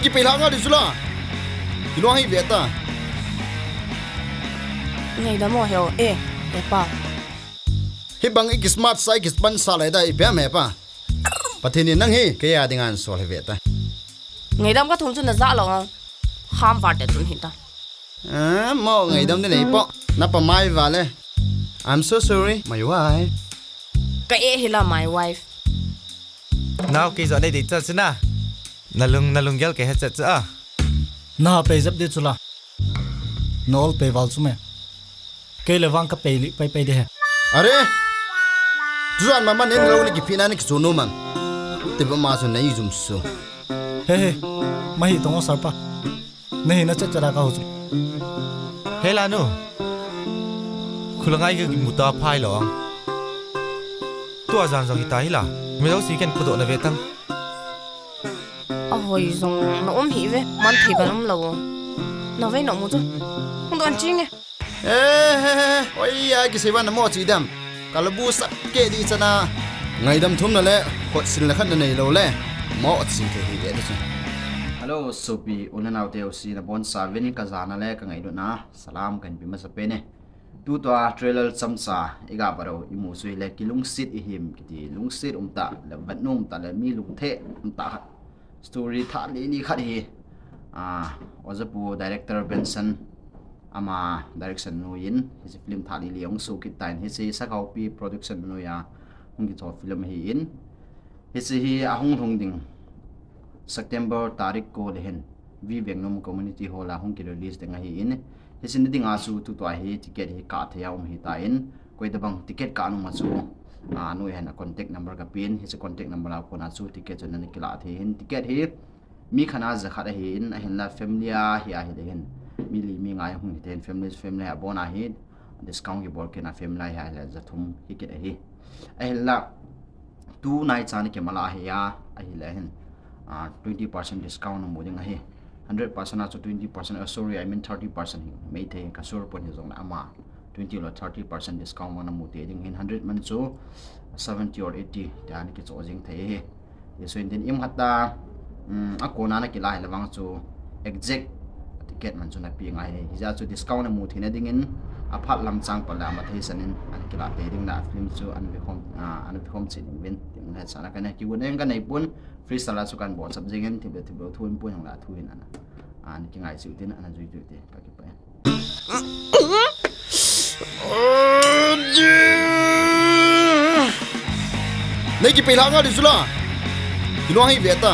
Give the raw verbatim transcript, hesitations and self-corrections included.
Kipei lha nga di chu la. Kilung hi ve ta. Ngaidam o he o. Eh, he pa. Hibang i kismart sa, i kispan sa le da, i pe me pa. Pathen in nang hi kei a ding an sol hi ve ta. Ngaidam ka thum chu na ja lo ang. Ham var te tun hi ta. Ah, mo ngaidam ni nei po. Na pa mai vale. I'm so sorry, my wife. Ka e hi la, my wife. Nao kei jo nei dei cha china. Na lung, na lunggel kei he cha cha. Na pei jep di chu la. Na ol pei val chu me. Kei le vang ka pei li pei pei di he. Are. Tujan mama nen lo ni kiphina ni kichu nu man. Te ba ma chu nei jum su. He he. Ma hi tong o sar pa. Nei na cha cha da ka ho chu. He la nu. Khula ngai ki muta phai lo ang. Tua jan jong hi ta hi la. Me lo si ken kudo na ve tang. A hoi jong na um hi ve, man thei ban um lo. Na ve na mu chu. Hung don ching e. Eh, eh, eh, oi ya, kisei ban na mo chi dam. Kalabu sap ke di chana. Ngaidam thum na le, khot sil na khat na nei lo le. Mo chi thei hi ve ta chu. Hello, sopi, u le nao te u si na bon sa ve ni ka jana le ka ngailutna. Salam kan pi masa pe ne. Tutua trailer chamsa i ga varo i mu sui le kilungset i him kiti lungset um ta le vat num ta le mi lungthe um ta khat. Story tha li li khat hi. Ah, Ojapu director Benson ama direction nu in hiche film tha li li hung su kit ta in hiche Sakaupi production nu ya hung kicho film hi in. Hiche hi ahung lhung ding September tarik ko le hin V Vengnom Community Hall a hung ki release ding ahi in. Hiche ni ding a chu tutua hi ticket hi kah thei a um hi ta in. Koi tabang ticket kah nung ma chu, a, nu hin a contact number ka pin. Hiche contact number a kona chu ticket chu nan kila thei hin. Ticket hi mi khat a ja khat ahi in, ahin la family a hi ahi le hin. Mi li mi nga hung hi te hin family family a bon ahi. Discount kibol kit na family a hi ahi le ja thum hi kit ahi. Ahin la tu nai chan ki mala hi a, ahi le hin. Ah, twenty percent discount mu ding ahi. Hundred percent a chu twenty percent, oh, sorry, I mean thirty percent hi. Mei thei ka sur pon hi jong na ama. Twenty lo thirty percent discount ma na mu te ding hin hundred man chu seventy or eighty. Te ani ki cho jing thei hi. Ye so in din im hat ta, um, a kona na kila le vang chu exact ticket man chu na pi ngai hi. Hija chu discount na mu thei na ding in a phat lam chang pa la ma thei san in an kila te ding na film chu an ve khom, ah, an ve khom chin in vin. Tin he sana ka ne ki gun en ka nei pun freestyle a chu kan bo sap jing in thip le thip lo thu in pun hang la thu in ana. An ki ngai chu tin ana jui jui te ka ki pa. Nei kipei lha nga di chu la. Kilung hi ve ta.